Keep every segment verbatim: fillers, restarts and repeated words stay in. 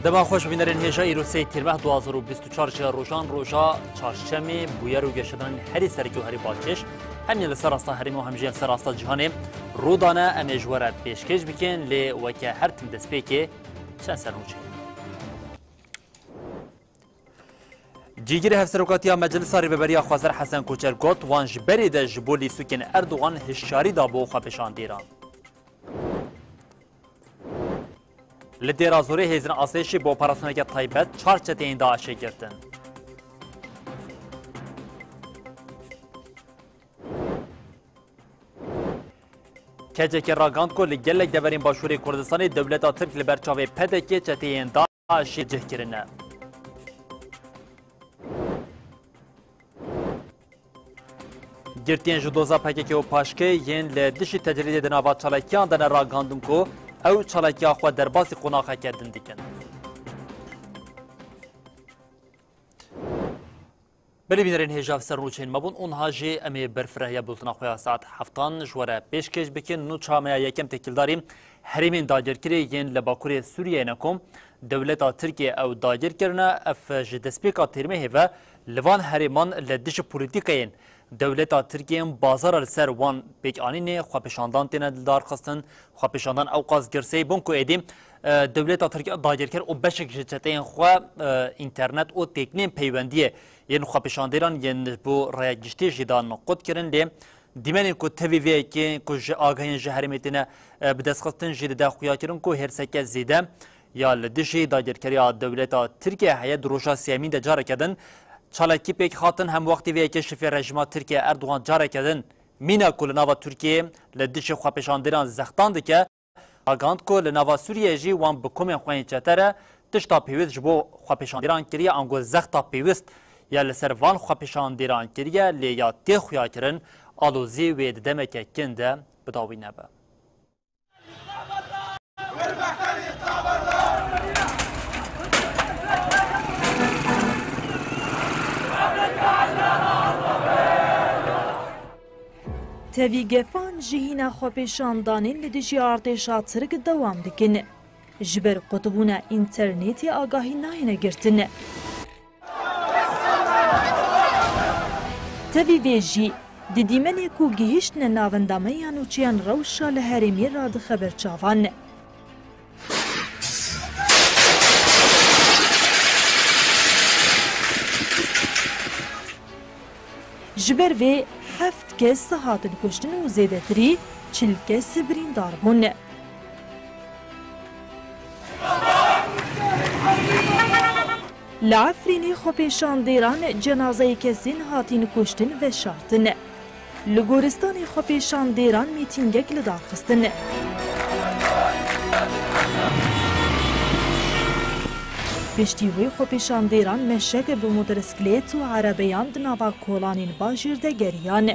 Dema xweş bînerên hêja, îro sê Tîrmeh du hazar û bîst û çar ji rojan roja çarşemê, bûyer û geşedanên herî sereke û herî balkêş, hem li ser asta herêmê û hem jî li ser asta cîhanê rû dane, em ê ji we re pêşkêş bikin, lê weke her tim destpêkê çend sernûçeyên. Cîgirê Hevserokatiya Meclisa Rêveberiya Xweser Hesen Koçer got, wan ji berê de ji bo lîstikên Erdogan hişyarî dabû xwepêşandîran. Li Dêra Zorê hêzên asayişê bi operasyoneke taybet çar çeteyên DAIŞê girtin. K C K ragihand ku li gelek deverên Başûrê Kurdistanê dewleta Tirk li ber çavê P D K çeteyên DAIŞê cih kirine. Girtiyên ji doza P K K û paşkê yên li dijî tecrîdê di nava çalakiyan de ne ragihandin ku ew çalakiya xwe derbasî qonaxeke din dikin. Belê bînerên hêja, ev ser nûçeyên me bûn û niha jî em ê berfirehîya bultena xwe ya saet heftan ji we re pêşkêş bikin. Nûça me ya yekem têkildarî herêmên dagirkirî yên li bakurê Sûriyeyê ne ku dewleta Tirkiyê ew dagir kirine. Ev ji destpêka Tîrmehê ve li van herêman li dijî polîtîkayên dewleta Tirkiyê yên bazara li ser wan pêk anînê xwepêşandan têne lidarxistin. Xwepêşandan ewqas girseyî bûn ku êdî, e, dewleta Tirk dagirker û beşek ji çeteyên xwe, e, înternet û têknên peywendiyê yên xwepêşandêran yên ji bo raya giştî jî dan qut kirin, lê dîmenên ku tevî vê yekê ku ji agahiyên ji herêmê têne, e, bidestxistin jî dide xuyakirin ku hêrseke zêde ya li dijî dagirkeriya dewleta Tirkiye heye. Di roja sêyemîn de careke din çalakî pêk hatin, hem wextî vê yekê şefê rejîma Tirkiye Erdogan careke din mîna ku li nava Tirkiyê li dijî xwepêşandêran zextan dike, ragihand ku li nava Sûriyeyê jî wan bi komên xwe yên çete re tişta pêwîst ji bo xwepêşandêran kiriye, ango zexta pêwîst ya li ser van xwepêşandêran kiriye, lê ya tê xuyakirin alozî wê di demeke kin de bi dawî nebe. Tevî gefan jî hîna xwepêşandanên li dijî artêşa Tirk dewam dikin. Ji ber qutbûna înternetê agahî nayêne girtin. Tevî vê jî, di dîmenê ku gihîştine navenda me ya nûçeyan rewşa li herêmê radixeber çavan. Ji ber vê heft kes hatin kuştin û zêdetirî çil kes birîndar bûn. Li Efrînê xwepêşandêran cenazeyê kesên hatîn kuştin veşartin. Li goristanê xwepêşandêran mîtîngek li dar xistin. Piştî wê xwepêşandêran meşek bi motorsîklêt û erebeyan di nava kolanên bajêr de geriyan.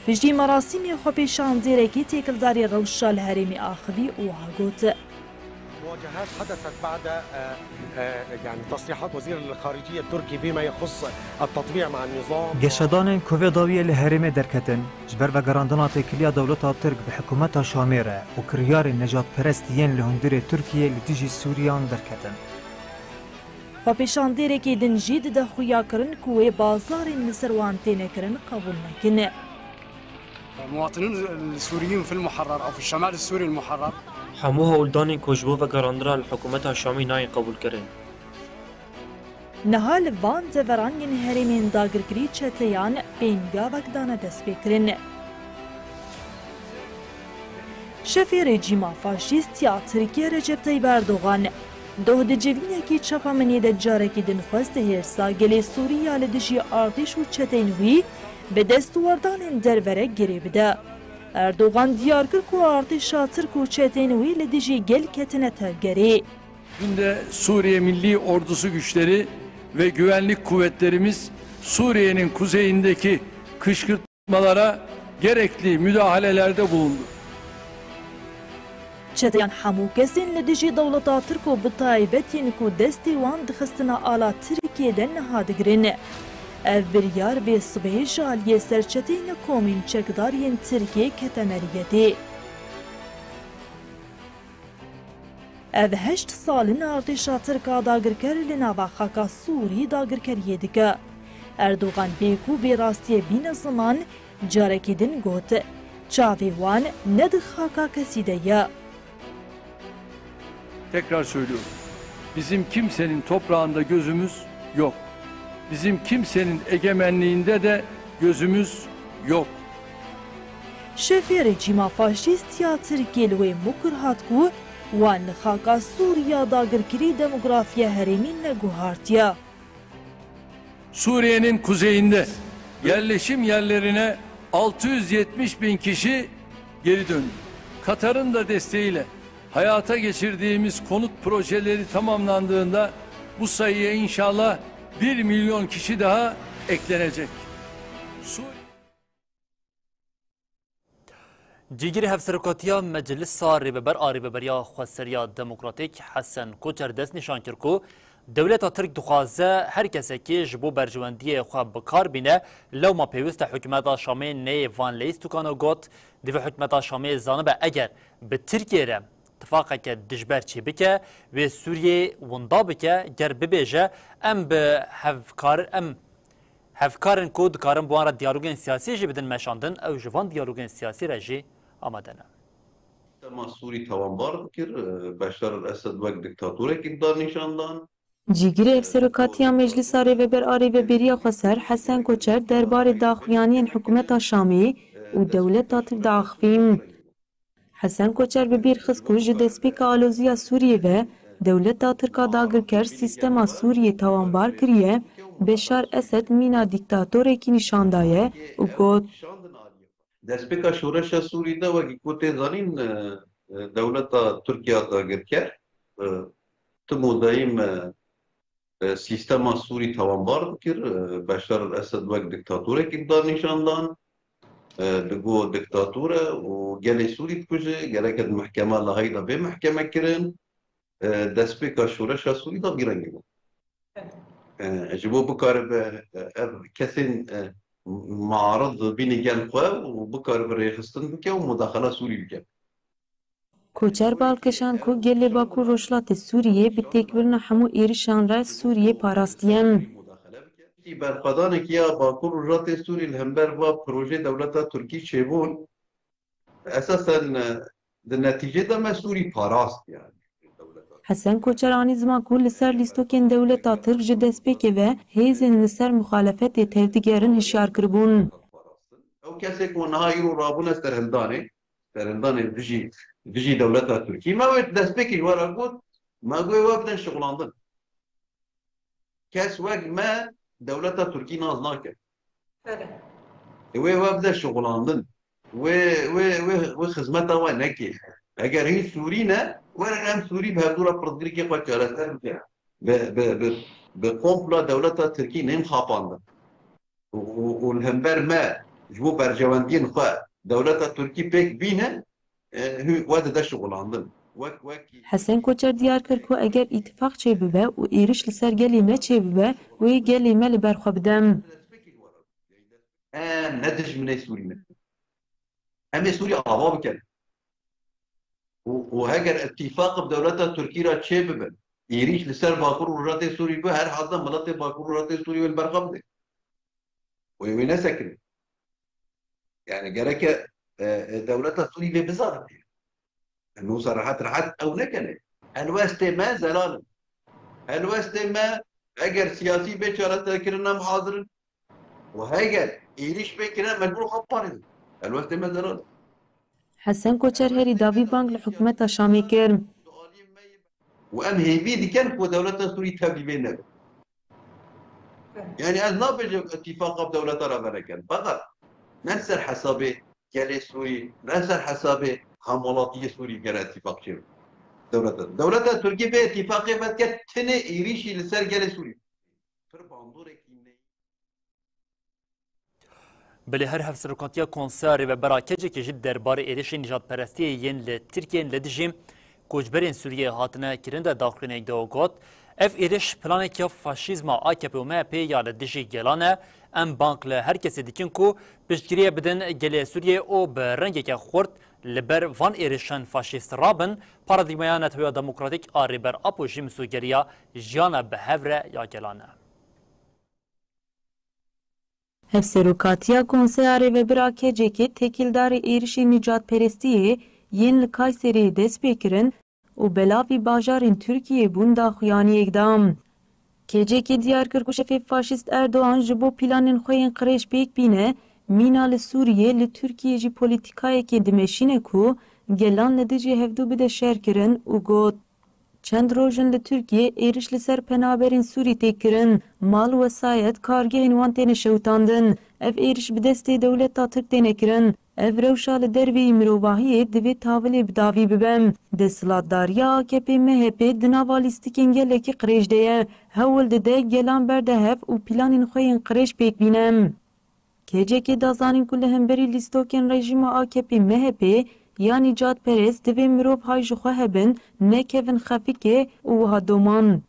Piştî merasîmê xwepêşandêrekî têkildarî rewşa li herêmê axivî û wiha got. مواجهات حدثت بعد، آه، آه، يعني تصريحات وزير الخارجية التركي فيما يخص التطبيع مع النظام. Geşedanên ku vê dawiyê li herêmê derketin, ji ber vegerandina têkiliya dewleta Tirk bi hikûmeta Şamê re û kiryarên nejadperest yên li hundirê Tirkiyê li dijî Sûriyan derketin. Xwepêşandêrekî din jî dide xuyakirin ku wê bazarên li ser wan têne kirin qebûl nekin. مواطنون السوريين في المحرر أو في الشمال السوري المحرر. Hemû hewldanên ku ji bo vegerandina li hikûmeta Şamê nayên qebûlkirin. Niha li van deveran yên herêmên dagirkirî çeteyan pêngavek dane destpêkirin. Şefê rejîma faşîst ya Tirkiye Recep Tayyip Erdogan, doh di civînekî çapemeniyê de carekî din xwest hêrsa gelê Sûrî ya li dijî artêş û çeteyên wî bi destwerdanên derve re girê bide. Erdogan diyar kir ku artêşa Tirk û çeteyên wî li dijî gel ketine tevgerê. Günde Suriye Milli Ordusu güçleri ve güvenlik kuvvetlerimiz Suriye'nin kuzeyindeki kışkırtmalara gerekli müdahalelerde bulundu. Çeteyan hemû kesên li dijî dewleta Tirk û bi taybet yên ku destê wan dixistina ala Tirkiyê de niha digirin. Ev biryar vê sibê ji aliyê serçeteyên komên çekdar yên Tirkiyê kete meriyetê. Ev heşt sal in artêşa Tirk a dagirker li nava xaka Sûrî dagirkeriyê dike. Erdogan bê ku vê rastiyê bîne ziman, carekî din got, çavê wan ne di xaka kesî de ye. Tekrar söylüyorum. Bizim kimsenin toprağında gözümüz yok. Bizim kimsenin egemenliğinde de gözümüz yok. Şefê rejîma faşîst ya Tirkiyê li wê mukir hat ku wan li xaka Sûriya dagirkirî demografiya herêmî neguhartiye. Suriye'nin kuzeyinde yerleşim yerlerine altı yüz yetmiş bin kişi geri döndü. Katar'ın da desteğiyle hayata geçirdiğimiz konut projeleri tamamlandığında bu sayıya inşallah bir milyon kişi daha eklenecek. Suriye Cîgirê Hevserokatiya Meclisa Rêveber a Rêveberiya Xweseriya Demokratîk Hesen Koçer destnîşan kir ku dewleta Tirk dixwaze her kesekî ji bo berjewendiyê xwe bi kar bîne, lewma pêwist e hikûmeta Şamê neyê van lîstokana got, divê hikûmeta Şamê zanibe eger bi Tirkiyê re tifaqeke dijber çêbike, wê Sûriyê winda bike, ger bibêje em bi hevkar, em Hevkar in ku dikarin bi wan re diyalogên siyasî jî bidin meşandin, ew ji van diyalogên siyasî re jî amade ne. Dema Sûrî tawanbar dikir, Beşar el Esed wek dîktatorekî bi dar nîşan dan. Cîgirê Hevserokatiya Meclisa Rêveber a Rêveberiya Xweser Hesen Koçer derbarê daxuyaniyên hikûmeta Şamê û dewleta Tirk diaxivîn. Hesen Koçer bi bîr xist ku ji destpêka aloziya Sûriyê ve dewleta Tirk a dagirker sîstema Sûriyê tawanbar kiriye, Beşar Esed mîna dîktatorekî nîşan daye û got, Destpêka şoreşa Sûrî de wekî ku tê zanîn, e, e, dewleta Tirkiya dagirker, e, tim û dayîm, e, e, sîstema Sûrî tawanbar dikir, e, Beşar el Esed wek dîktatorekî bi dar nîşan dan. E, digot diktator e û gelê Sûrî dikuje, gereke di mehkema Lahayî de bê mehkeme kirin. E, destpêka şoreşa Sûrî de vî rengî bû. E, ji bo bikaribe, e, ev kesên, e, muarid bîne gel xwe û bikaribe rêxistin bike û mudaxela Sûrî bike. Koçer bal kişand ku gelê Bakur Rojhilatê Sûriyê bi têkbirina hemû êrişan re Sûriyê parastiye. Berxwedanekî ya Bakur Rojhilatê Sûrî li hember va projê dewleta Tirkî çêbûn, esasen, e, di netîcê de me Sûrî parast yani. Hesen Koçer anî ziman ku li ser lîstokên dewleta Tirk ji destpêkê ve hêzên li ser muxalefetê tevdigerin hişyar kiribûn. Ew kesê ku niha îro rabûne serhildanê, serhildanê dijî, dijî dewleta Tirkî, me wê destpêkê ji we re got, me got wê we bidin şixulandin. Kes wek me dewleta Tirkî nas nake. Wê we bide şixulandin. Wê, wê, wê, wê xizmeta we neke. Eger hîn Sûrî ne, werin em Sûrî bi hevdû re pirsgirêkê xwe çareser bike. Bi, bi, bi, bi komploa dewleta Tirkî nên xapandin. Û, û, û li hember me ji bo berjewendiyên xwe dewleta Tirkî pêk bînin, e, hû we dide şixulandin. Wek, wek. Hesen Koçer diyar kir ku eger îtifaq çêbibe û êriş li ser gelê me çêbibe, wê gelê me li ber xwe bide. Em ne dijminê Sûrî ne. Em ê Sûrî ava bikin. Û, û heger îtifaq bi dewleta Tirkî re çêbibe, êrîş li ser Bakur û Rojhilatê Sûrî be, her hazda miletê Bakur û Rojhilatê Sûrî wê li ber xwe bide. Wê wê nesekine. Yani gereke, e, e, dewleta Sûrî vê bizane. Em wisa rehet rehet ew nekene. Helwestê me zelal in. Helwestê me eger siyasî bê çareserkirin em hazir in. Û heger êrîş bê kirin em mecbûr xwe biparêzin. Helwestê me zelal in. Hesen Koçer herî dawî bang li hikûmeta Şamê kir. Û em hêvî dikin ku dewleta Sûrî tevlî vê nebe. Yani ez nabêjim îtîfaqa bi dewleta re venekin. Feqet ne li ser hesabê gelê Sûrî, ne li ser hesabê hemwelatiyê Sûrî gere îtîfaq çêbe. Dewleta, dewleta Tirkî vê îtîfaqê vedike tenê êrîşî li ser gelê Sûrî. Pir bandorek Belê her hevserokatiya Konseya Rêvebera Kecekê jî derbarê êrişên nijadperestiyê yên li Tirkiyeyên li dijî koçberên Sûriyeyê hatine kirin de daxuyaniyek da û got, Ev êriş planeke faşîzma A K P û M H P ya li dijî gelan e. Em bang li her kesê dikin ku piştgiriyê bidin gelê Sûriyê û bi rengeke xurt li ber van êrişên faşîst rabin. Paradîgmaya Neteweyê Demokratîk a Rêber Apo jî misogeriya jiyana bi hev re ya gelan e. Hevserokatiya Konseya Rêvebir a K C K têkildarê êrişên nîcadperestiyê yên li Kayseri'yê dest pê kirin û belavî bajarên Tirkiyê bûn daxuyaniyek da. K C K diyar kir ku şefê faşîst Erdogan ji bo planên xwe yên qirêj pêk bîne, mîna li Sûriyê li Tirkiyê jî polîtîkayekê dimeşîne ku gelan li dijî hevdû bide şerkirin û got, Çend roj in li Tirkiyê êriş li ser penaberên Sûrî tê kirin, mal, wesayet, kargehên wan têne şewitandin. Ev êriş bi destê dewleta Tirk têne kirin. Ev rewşa li derveyî mirovahiyê divê tavilê bi davî bibe. Desthilatdariya A K P M H P di nava lîstikên gelekî qirêj de ye. Hewl dide gelan berde hev û planên xwe yên qirêj pêk bîne. K C K da zanîn ku li hemberî lîstokên rejîma A K P M H P ya nîcadperest divê mirov hay ji xwe hebin, nekevin xefikê û wiha doman.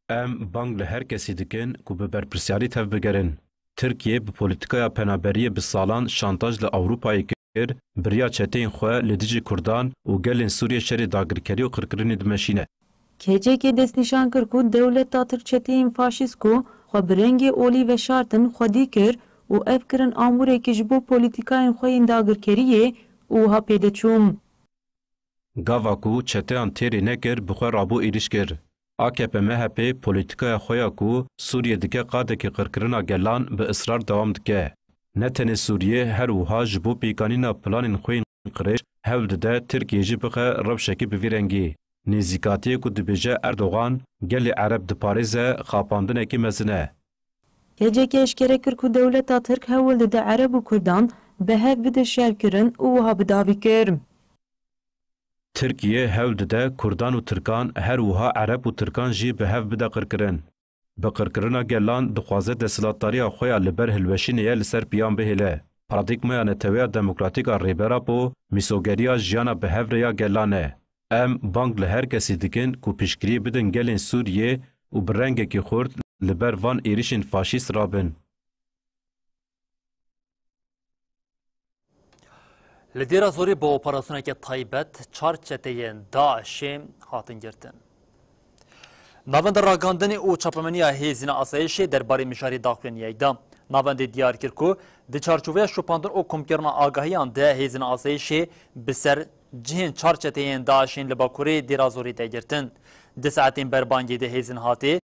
Em bang li her kesî dikin ku bi berpirsyarî tevbigerin. Tirkiye bi polîtîkaya penaberiyê bi salan şantaj li Ewropayê kir, bi riya çeteyên xwe li dijî Kurdan û gelên Sûriyê şerê dagirkerî û qirkirinê dimeşîne. K C K destnîşan kir ku dewleta Tirk çeteyên faşîst ku xwe bi rengê olî veşartin xwedî kir û ev kirin amûrekî ji bo polîtîkayên xwe yên dagirkeriyê û wiha pê de çû. Gava ku çeteyan têrê nekir, bi xwe rabû êrîş kir. A K P M H P polîtîkaya xwe ya ku Sûriyê dike qadekî qirkirina gelan bi israr dewam dike. Ne tenê Sûriyê, her wiha ji bo pêkanîna planên xwe yên qirêj hewl dide Tirkiye jî bixe rewşekê bi vî rengî. Nêzîkatiyê ku dibêje Erdogan gelê Ereb diparêze, xapandinekî mezin e. K C K eşkere kir ku dewleta Tirk hewl dide Ereb û Kurdan bi hev bide şerkirin û wiha bi davî kir. Tirkiye hewl dide Kurdan û Tirkan, her wiha Ereb û Tirkan jî bi hev bide qirkirin. Bi qirkirina gelan dixwaze desthilatdariya xwe ya li ber hilweşînê ye li ser piyan bihêle. Paradîgmaya Neteweya Demokratîk a Rêber Apo mîsogeriya jiyana bi hev re ya gelan e. Em bang li her kesî dikin ku piştgiriyê bidin gelên Sûriyê û bi rengekî xurt li ber van êrişên faşîst rabin. Li Dêra Zorê bi operasyoneke taybet çar çeteyên DAIŞ'ê hatin girtin. Navenda Ragihandinê û Çapemeniya Hêzên Asayişê derbarê mijarê daxuyaniyek da. Navendê diyar kir ku di çarçoveya şopandin û komkirina agahiyan de hêzên asayişê bi ser cihên çar çeteyên DAIŞ'ên li bakurê Dêra Zorê de girtin. Di saetên berbangê de hêzên hatê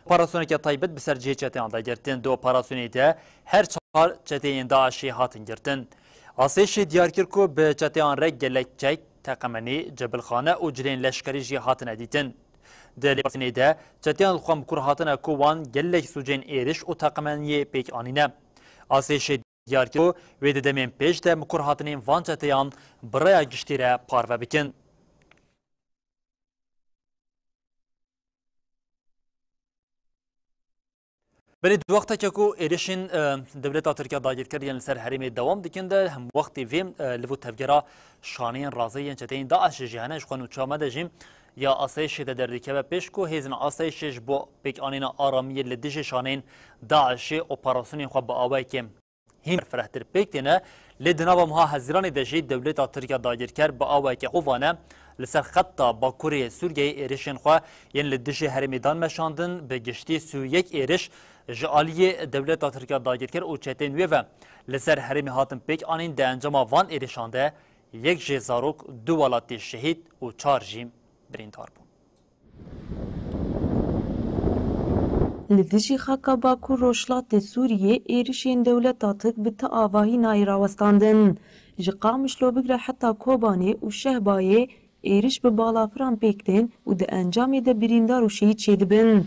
operasyoneke taybet bi ser cihê çeteyan de girtin. Di operasyonê de her çar çeteyên DAIŞ'ê hatin girtin. Asayişê diyar kir ku bi çeteyan re gelek çek, teqemenî, cebilxane û cilên leşkerî jî hatine dîtin. Di lêpirsînê de çeteyan li xwe mikur hatine ku wan gelek sûcên êriş û teqemeniyê pêk anîne. Asayişê diyar kir ku wê di demên pêş de mikur hatinên van çeteyan bi raya giştî re parve bikin. Belê di wexteke ku êrişên, e, dewleta Tirk ya dagirker yên li ser herêmê dewam dikin de, hem wextê vê, e, li bo tevgera şaneyên razê yên çeteyên DAIŞ'ê jî hene, ji xwe nûçeya me de jî ya asayişê de derdikeve pêş ku hêzên asayişê ji bo pêkanîna aramiyê li dijî şaneyên DAIŞ'ê operasyonên xwe bi awayekê hîn berfirehtir pêk têne, lê di nava meha Hezîranê de jî dewleta Tirk ya dagirker bi awayeke hovane li ser xeta bakurê Sûriyeyê êrişên xwe yên li dijî herêmê dan meşandin, bi giştî sî û yek êriş ji aliyê dewleta Tirk ya dagirker û çeteyên wê ve li ser herêmê hatin pêk anîn, di encama van êrişan de yek jê zarok, du welatî şehîd û çar jî birîndar bûn. Li dijî xaka Bakur Rojhilatê Sûriyê êrişên dewleta Tirk bi ti avahî nayê rawestandin. Ji Qamişlo bigre heta Kobanê û Şehbayê êriş bi balafiran pêk tên û di encamê de birîndar û şehîd çêdibin.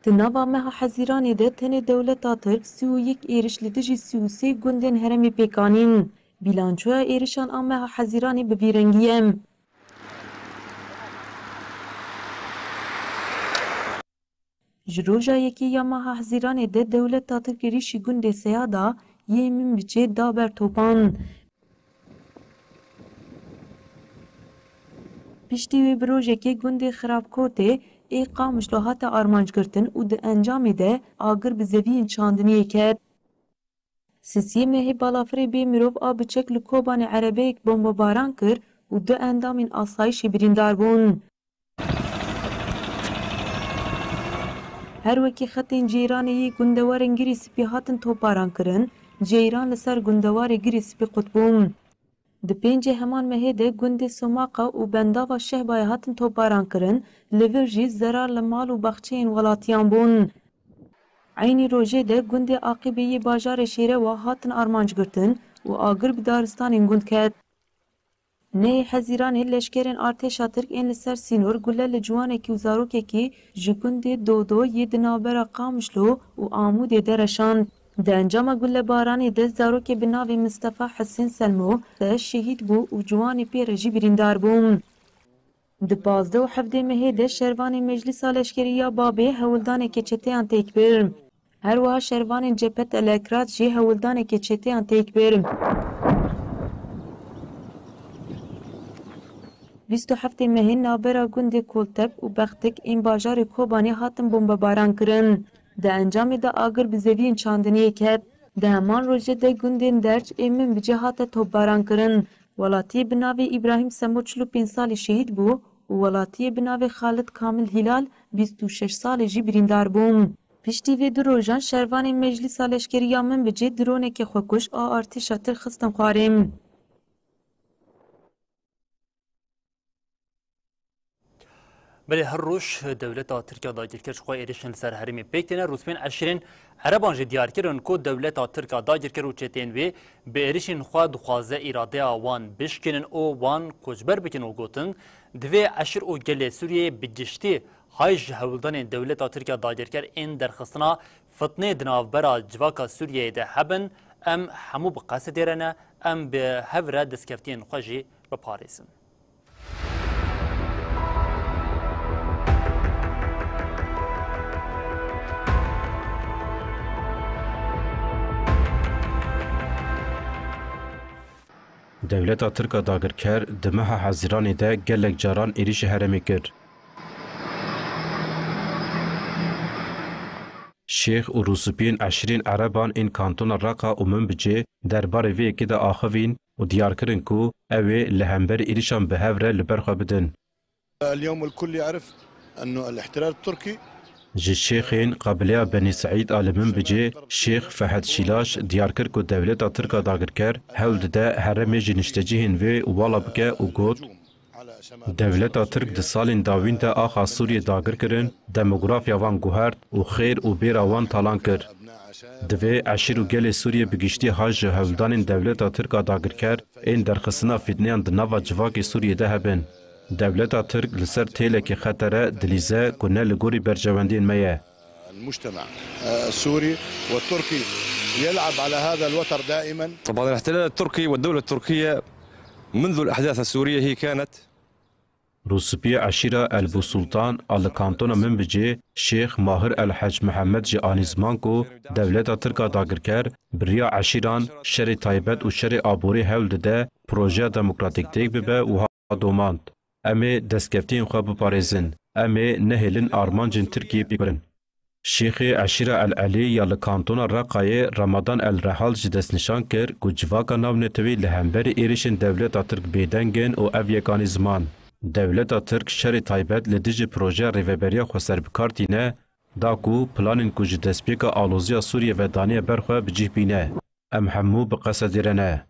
Di nava meha Hezîranê de tenê dewleta Tirk sî û yek êriş li dijî sî û sê gundên herêmê pêk anîn. Bîlançoya êrişan a meha Hezîranê bi vî rengî ye. Ji roja yekê ya meha Hezîranê de dewleta Tirk êrişî gundê Seyada yê Minbiçê da ber topan. Piştî wê bi rojekê gundê Xirabkotê ê Qamişlo hate armanc girtin û di encamê de agir bi zeviyên çandiniyê ket. Sisiyê mehê balafirê bê mirov a biçek li Kobanê erebeyek bombebaran kir û du endamên asayişê birîndar bûn. Her wekî xetên ceyranê yê gundewarên Girê Spî hatin topbaran kirin, ceyran li ser gundewarê Girê Spî qut bûn. Di pêncê heman mehê de gundê Somaqa û bendava Şehbayê hatin topbaran kirin, li vir jî zerar li mal û baxçeyên welatiyan bûn. Eynî rojê de gundê Aqîbê yê bajarê Şêrewa hatin armanc girtin û agir bi daristanên gund ket. Nehê Hezîranê leşkerên artêşa Tirk ên li ser sînor gule li ciwanekî û zarokekî ji gundê Dodo yê di navbera Qamişlo û Amûdê de reşand. Di encama gulebaranê de zarokê bi navê Mistefa Husên Selmo de şehîd bû û ciwanê pê re jî birîndar bû. Di pazdeh û hevdeh mehê de şervanên Meclisa Leşkerî ya Babê hewldanekê çeteyan têk bir. Her wiha şervanên Cephet El Ekrat jî hewldanekê çeteyan têk bir. Bîst û heftê mehê navbera gundê Koltep û Bextik ên bajarê Kobanê hatin bombebaran kirin. Di encamê de agir bi zeviyên çandiniyê ket. Di heman rojê de gundên Derç ê Minbicê hate topbaran kirin. Welatiyê bi navê Îbrahîm Semo çil û pênc salî şehîd bû û welatiyê bi navê Xalid Kamil Hîlal bîst û şeş salî jî birîndar bû. Piştî vê du rojan şervanên Meclisa Leşkerî ya Minbicê dronekê xwekuş a artêşa Tirk xistin xwarê. Belê her roj dewleta Tirk ya dagirker ji xwe êrişên li ser herêmê pêk têne. Rûspiyên eşîrên Ereban jî diyar kirin ku dewleta Tirk a dagirker û çeteyên wê bi êrişên xwe dixwaze îradeya wan bişkînin û wan koçber bikin û gotin, divê eşîr û gelê Sûriyeyê bi giştî hay ji hewldanên dewleta Tirk ya dagirker ên derxistina fitnê di navbera civaka Sûriyeyê de hebin, em hemû bi qesedê re ne, em bi hev re destkeftiyên xwe jî biparêzin. Dewleta Tirk a dagirker di meha Hezîranê de gelek caran êrîşî herêmê kir. Şêx û rûspiyên eşîrên Ereban ên kantona Reqa û Minbicê derbarê vê yekê de axivîn û diyar kirin ku ew ê li hemberî êrîşan bi hev re li ber xwe bidin. اليوم الكل يعرف أنه الاحتلال التركي Ji şêxên qabileya Benî Seîd a li Minbicê, Şêx Fehed Şîlaş diyar kir ku dewleta Tirk a dagirker hewl dide herêmê ji niştecihên wê wala bike û got, Dewleta Tirk di salên dawîn de axa Sûriyê dagir kirin, demografya wan guhert û xêr û bêra wan talan kir. Divê eşîr û gelê Sûriyê bi giştî hay ji hewldanên dewleta Tirk a dagirker ên derxistina fîtneyan di nava civakê Sûriyê de hebin. Dewleta Tirk li ser têlekî xeter e, dilîze ku ne li gorî berjewendiyên me ye. المجتمع السوري والتركي يلعب على هذا الوتر دائما. طبعا الاحتلال التركي والدولة التركية منذ الأحداث السورية هي كانت Rûspiyê eşîra El Bûsultan a li kantona Minbicê Şêx Mahir El Hec Mihemed jî anî ziman ku dewleta Tirk a dagirker bi riya eşîran şerê taybet û şerê aborî hewl dide projeya demokratîk têk bibe û ha domand, Em ê destkeftiyên xwe biparêzin. Em ê nehêlin armancên Tirkiyê pêk birin. Şêxê eşîra El Elî ya li kantona Reqayê Ramadan El Rehal jî destnîşan kir ku civaka navnetewî li hemberî êrişên dewleta Tirk bêdeng in û ev yek anî ziman. Dewleta Tirk şerê taybet li dijî projeya Rêveberiya Xweser bi kar tîne, da ku planên ku ji destpêka aloziya Sûriyê ve daniye ber xwe bi cih bîne. Em hemû bi qesedê re ne.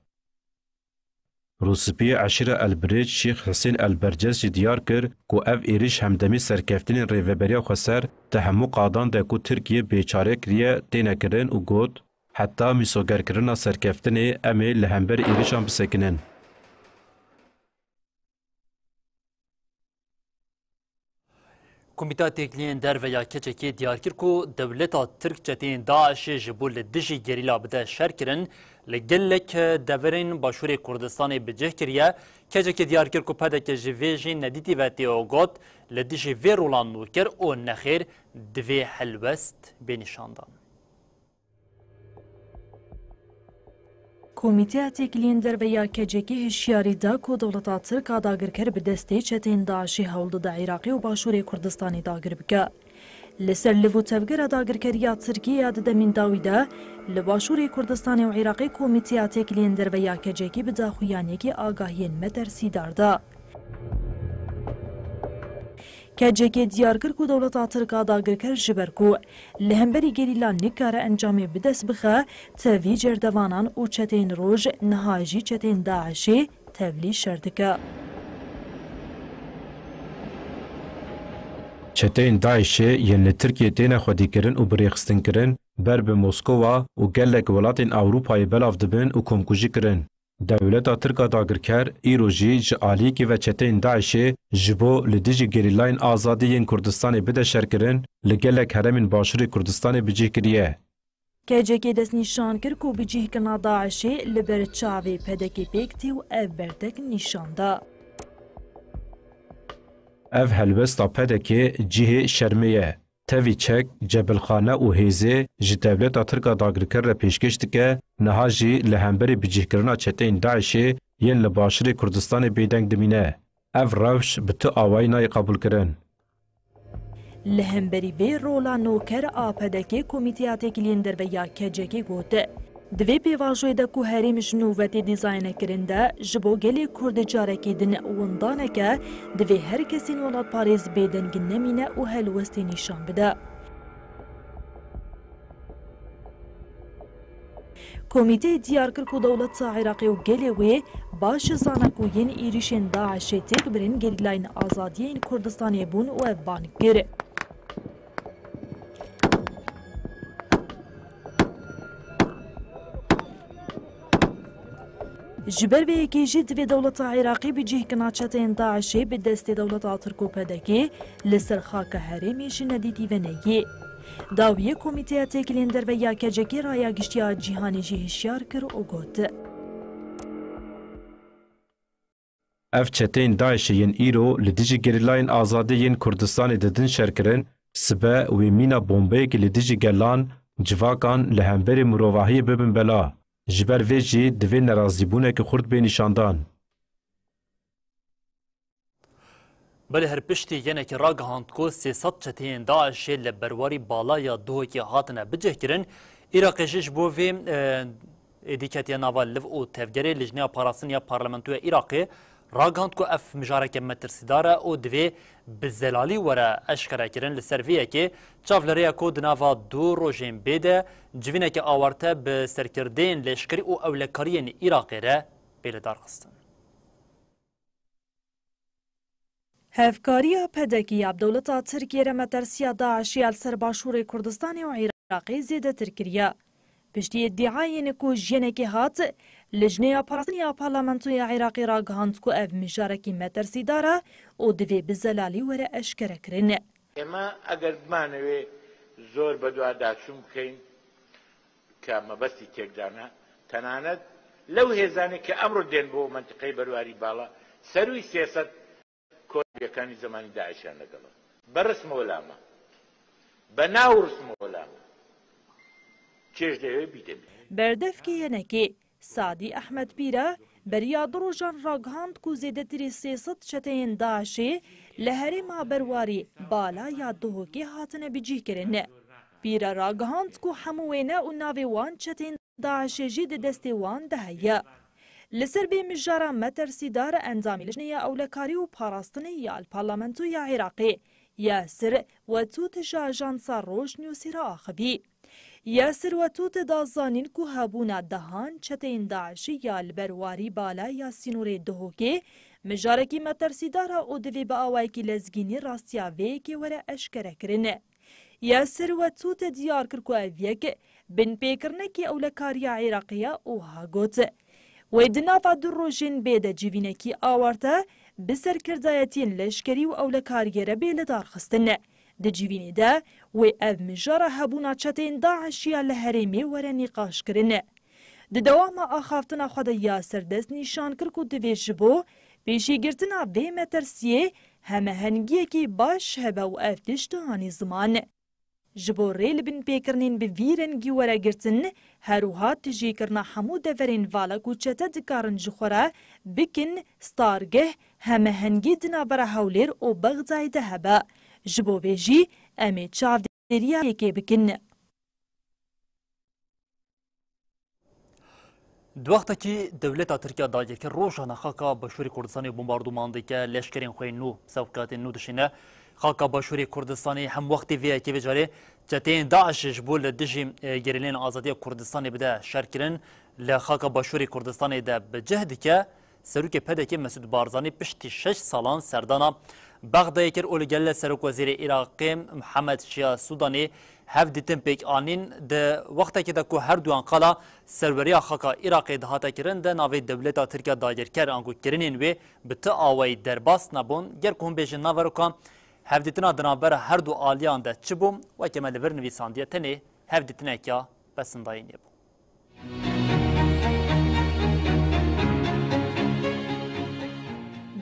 Rûspiyê eşîra El Birêc Şêx Hisên El Berces jî diyar kir ku ev êrîş hemdemî serkeftinên Rêveberiya Xweser di hemû qadan de ku Tirkiye bêçare kiriye têne kirin û got, Heta mîsogerkirina serkeftinê em ê li hember êrîşan bisekinin. Komîta Têkiliyên Derve ya K C K'ê diyar kir ku dewleta Tirk çeteyên DAIŞ'ê ji bo li dijî gerîla bide şer kirin, li gelek deverên Başûrê Kurdistanê bi cih kiriye. K C K diyar kir ku P D K ji vê jî nedîtî ve tê û got, li dijî vê rolan nû kir û nexêr divê helwest bê nîşandan. Komîteya Têkiliyên Derve ya K C K hişyarî da ku dewleta Tirk a dagirker bi destê çeteyên DAIŞê hewl dide Iraqê û Başûrê Kurdistanê dagir bike. Li ser liv û tevgera dagirkeriya Tirkiyê ya di demên dawî de li Başûrê Kurdistanê û Iraqê Komîteya Têkiliyên Derve ya K C K bi daxuyaniyekî agahiyên metersîdar da. K C K diyar kir ku dewleta Tirk a dagirker ji ber ku li hemberî gerîla nikare encamê bi dest bixe, tevî cerdevanan û çeteyên roj, niha jî çeteyên DAIŞê tevlî şer dike. Çeteyên DAIŞê yên li Tirkiyê têne xwedîkirin û birêxistinkirin, ber bi Moskowa û gelek welatên Ewropayê belav dibin û komkujî kirin. Dewleta Tirk a dagirker îro jî ji aliyekî ve çeteyên DAIŞê ji bo li dijî gerîlayên azadî yên Kurdistanê bide şerkirin, li gelek herêmên Başûrê Kurdistanê bi cih kiriye. K C K destnîşan kir ku bicihkirina DAIŞê li ber çavê P D K pêk tê û ev bertek nîşan da. Ev helwesta P D K cihê şermê ye. Tevî çek, cebilxane û hêzê ji dewleta Tirk a dagirker re pêşkêş dike, niha jî li hemberî bicihkirina çeteyên DAIŞê yên li Başûrê Kurdistanê bêdeng dimîne. Ev rewş bi tu awayî nayê qebûlkirin. Li hemberî vê rola noker a P D K Komîteya Têkiliyên Derve ya K C K got, di vê pêvajoyê de ku herêm ji nû ve tê dîzaynekirin de, ji bo gelê Kurd carekê din windaneke, divê her kesên welatparêz bêdeng nemîne û helwestê nîşan bide. Komîteyê diyar kir ku dewleta Iraqê û gelê wê baş zane ku yên êrîşên DAIŞê têk birin gerîlayên azadiyê yên Kurdistanê bûn û ev bang kir. Ji ber vê yekê jî divê dewleta Iraqê bicihkirina çeteyên DAIŞê bi destê dewleta Tirk û P D K li ser xaka herêmê ji nedîtî ve neyê. Dawiyê Komîteya Têkiliyên Derve ya K C K raya giştî ya cîhanê jî hişyar kir û got. Ev çeteyên DAIŞê yên îro li dijî gerîlayên azadî yên Kurdistanê didin şerkirin, sibe wê mîna bombeyekê li dijî gelan, civakan li hemberî mirovahiyê bibin bela. Ji ber vê jî divê nerazîbûneke xurt bê nîşandan. Belê her piştî yenekî ragihand ku sê sed çeteyên DAIŞê li berwarî bala ya Duhokê hatine bicihkirin, Iraqê jî ji bo vê, e, êdî ketiye nava liv û tevgerê. Lijneya Parastinê ya Parlamentoya Iraqê ragihand ku ev mijareke metirsîdar e û divê bi zelalî were eşkerekirin. Li ser vê yekê çav li rê ye ku di nava du rojên bê de civîneke awarte bi serkirdeyên leşkerî û ewlekariyên Iraqê re bê lidarxistin. Hevkariya P D K ya bi dewleta Tirkiyê re metersiya DAIŞê ya li ser Başûrê Kurdistanê û Iraqê zêdetir kiriye. Piştî îdiayên ku ji yenekê hat, Lijneya Parastinê ya Parlamentoya Iraqê ragihand ku ev mijarekî metirsîdar e û divê bi zelalî were eşkerekirin. ئێمە ئەگەر بمانەوێ زۆر بەدواداچوون بکەین، کە مەبەستی تێکدانە، تەنانەت لەو هێزانەی کە ئەمڕۆ دێن بۆ مەنتقەی بەرواری باڵا، سەرووی سێ سەد کۆلبیەکانی زەمانی داعشیان لەگەڵە. بە ڕسمەوە لامە. بە ناو ڕسمەوە لامە. چێژ دەیەوێ بیدەمێ. Berdevkê yenekê Sadî Ehmed Pîre beriya du rojan ragihand ku zêdetirî sê sed çeteyên DAIŞê li herêma berwarî bala ya Duhokê hatine bicîhkirin. Pîre ragihand ku hemû wêne û navê wan çeteyên DAIŞê jî di destê wan de heye. Li ser vê mijara metirsîdar endamê Lijneya Ewlekarî û Parastinê ya li Parlamentoya Iraqê Yasir Wetût ji ajansa Rojnewsê re axivî. Yasir Wetût da zanîn ku hebûna dehan çeteyên DAIŞî ya li ber warî bala ya sînorê Duhokê mijarekî metirsîdar e û divê bi awayekî lezgînî rastiya vê yekê were eşkerekirin. Yasir Wetût diyar kir ku ev yek binpêkirinekî ewlekariya Iraqê ye û ha got, Wê di nava du rojên bê de civînekî awarte bi serkirdayetiyên leşkerî û ewlekariyê re bê lidarxistin. Di civînê de wê ev mijara hebûna çeteyên DAIŞî ya li herêmê were nîqaşkirin. Di dewama axaftina xwe de Yasir dest nîşan kir ku divê ji bo pêşîgirtina vê metirsiyê hemehengiyekî baş hebe û ev tişt hanî ziman. Ji bo rê li binpêkirinên bi vî rengî were girtin, Her wiha tijîkirina hemû deverên vala ku çete dikarin ji xwe re bikin stargeh, hemehengî di navbera Hewlêr û Bexdayê de hebe. Ji bo vê jî em ê çavdêriya yekê bikin. Di wextekî dewleta Tirkiya dagirker rojane xaka Başûrê Kurdistanê bombarduman dike, leşkerên xwe nû, sewqiyatên nû dişîne. Xaka Başûrê Kurdistanê hem wextê vê yekê vê carê çeteyên DAIŞê ji bo li dijî, e, gerîleyên azadiya Kurdistanê bide şer kirin, li xaka Başûrê Kurdistanê de bi cih dike. Serokê P D K Mesûd Barzanî piştî şeş salan serdana Bexdayê kir û li gel Serokwezîrê Iraqê Mihemed Şiya Sûdanî hevdîtin pêk anîn. Di wextekê de ku herduyan qala serweriya xaka Iraqê dihate kirin, di navê dewleta Tirkiya dagirker anku kirinên wê bi ti awayî derbas nebûn. Ger ku hûn bêjin naveroka hevdîtina di navbera her du aliyan de çi bû, weke me li vir nivîsandiye, tenê hevdîtineke pesindayînê bû.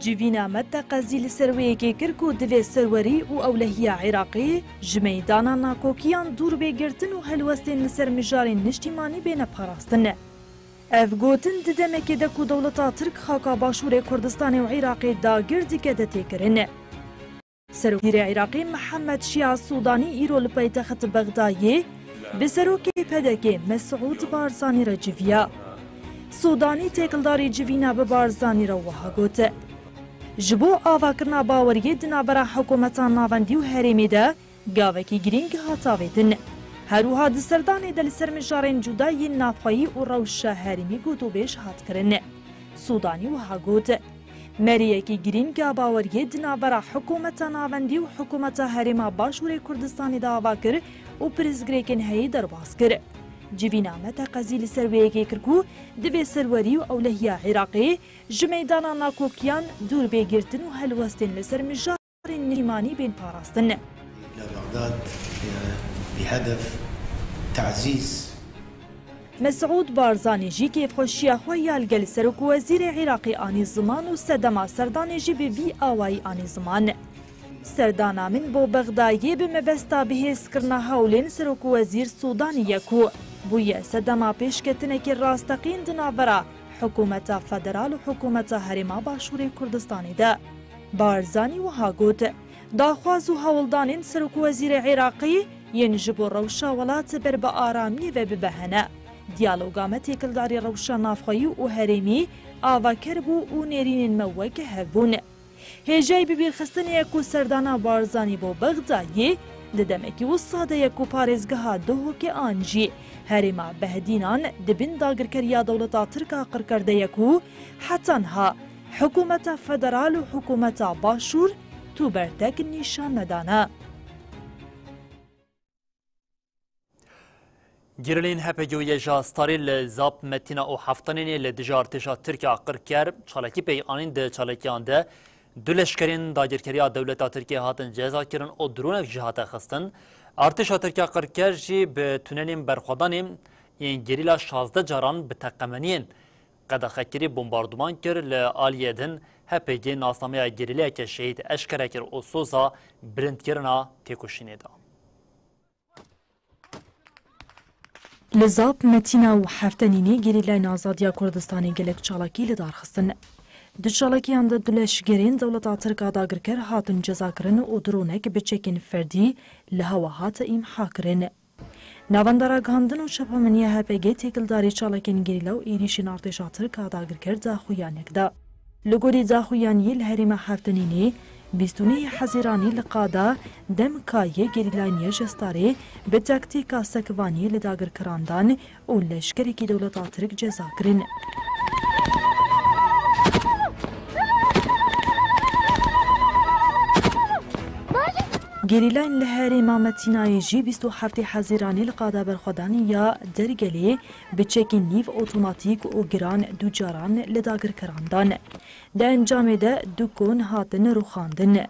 Civîna me teqezî li ser wê yekê kir ku divê serwerî û ewlehiya Iraqê ji meydana nakokiyan dûr bê girtin û helwestên li ser mijarên niştîmanî bêne parastin. Ev gotin di demekê de ku dewleta Tirk xaka Başûrê Kurdistanê û Iraqê dagir dike de tê kirin. Serokê Iraqê Mihemed Şia Sûdanî îro li paytext Bexdayê bi serokê P D K Mesûd Barzanî re civiya. Sûdanî têkildarî civîna bi Barzanî re wiha got, ji bo avakirina baweriyê di navbera hikûmeta navendî û herêmê de gavekî girîng hat avêtin. Her wiha di serdanê de li ser mijarên cuda yên navxweyî û rewşa herêmî gotûbêj hat kirin. Sûdanî wiha got, Meriyekî girîng a baweriyê di navbera hikûmeta navendî û hikûmeta Herêma Başûrê Kurdistanê de ava kir û pirsgirêkên heyî derbas kir. Civîna me teqezî li ser wê yekê kir ku divê serwerî û ewlehiya Iraqê ji meydana nakokiyan dûr bê girtin û helwestên li ser mijarên niştîmanî bên parastin. إلى بغداد بهدف تعزيز Mesûd Barzanî jî kêfxweşiya xwe ya li gel Serokwezîrê Iraqê anî ziman û sedema serdanê jî bi vî awayî anî ziman. Serdana min bo Bexdayê bi mebesta bihêzkirina hewlên Serokwezîr Sûdanî ye ku bûye sedema pêşketinekî rasteqîn di navbera hikûmeta federal û hikûmeta Herêma Başûrê Kurdistanê de. Barzanî wiha got, Daxwaz û hewldanên Serokwezîrê Iraqî yên ji bo rewşa welat ber bi aramiyê ve bibe hene. Diyaloga me têkildarî rewşa navxweyî û herêmî avaker bû û nêrînên me weke hev bûn. Hêjayî bibîrxistinê ye ku serdana Barzanî bo Bexdayê di demekî wisa de ye ku parêzgeha Duhokê an jî herêma Behdînan di bin dagirkeriya dewleta Tirk a qirker de ye ku heta niha hikûmeta federal û hikûmeta Başûr tu bertek nîşan nedane. Gerîleyên H P G û YJA Starê li Zap Metîna û Heftanînê li dijî artêşa Tirk a qirker çalakî pêk anîn. Di çalakiyan de du leşkerên dagirkeriya dewleta Tirkiyê hatin cezakirin û dronek jî hate xistin. Artêşa Tirk a qirker jî bi tunelên berxwedanê yên gerîla şazdeh caran bi teqemeniyên qedexekirî bombarduman kir. Li aliyê din H P G nasnameya gerîlayeke şehîd eşkere kir û soza bilindkirina têkoşînê da. Li Zap, Metîna û Heftenînê gerîlayên Azadiya Kurdistanê gelek çalakî li dar xistin. Di çalakiyan de du leşgerên dewleta Tirk a dagirker hatin cezakirin û dronek bi çekên ferdî li hewa hate îmha kirin. Navenda Ragihandin û Çapemeniya H P G têkildarî çalakên gerîla û êrîşên artêşa Tirk a dagirker daxuyaniyek da. Li gorî daxuyaniyê li herêma Heftenînê, bîst û nehê Hezîranê li qada Demkayê gerîlayên YJA Starê bi taktîka sekvaniyê li dagirkeran dan û leşkerekî dewleta Tirk ceza kirin. Gerîlayên li herêma Metînayê jî bîst û heftê Hezîranê li qada berxwedanê ya Dergelê bi çekên nîv otomatîk û giran du caran li dagirkeran dan. Di encamê de du kon hatin rûxandin.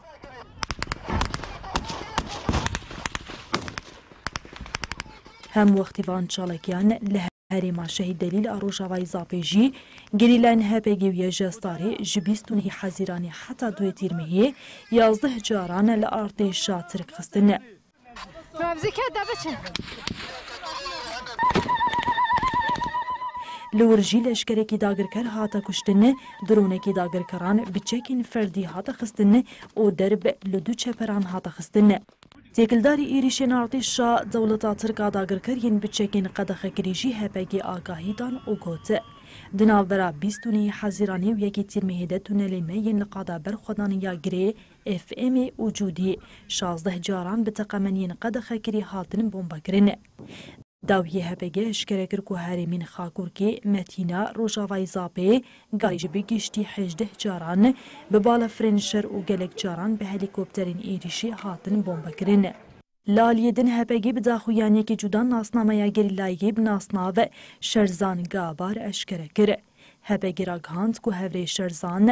Hem wextî van çalakiyan li herêma Şehîd Delîl a Rojavayê Zapê jî gerîlayên H P G û YJA Starê ji bîst û nehê Hezîranê heta duyê Tîrmehê yazdeh caran li artêşa Tirk xistin. Mevzike de biçin. Li wir jî leşkerekî dagirker hate kuştin, dronekî dagirkeran bi çekên ferdî hate xistin û derb li du çeperan hate xistin. Têkildarî êrîşên artêşa dewleta Tirk a dagirker yên bi çekên qedexekirî jî H P G agahî dan û got, di navbera bîst û nehê Hezîranê û yekê Tîrmehê de tunelên me yên li qada berxwedanê ya girê, F M ê û Cûdî şazdeh caran bi teqemeniyên qedexekirî hatin bombekirin. Dawiyê H P G eşkere kir ku herêmên Xakurkê, Metîna, Rojavayê Zapê, Garê ji bi giştî hejdeh caran bi balafirên şer û gelek caran bi helîkopterên êrîşî hatin bombekirin. Li aliyê din H P G bi daxuyaniyekî cuda nasnameya gerîlayê bi nasnav Şerzan Gabar eşkere kir. H P G ragihand ku hevrê Şerzan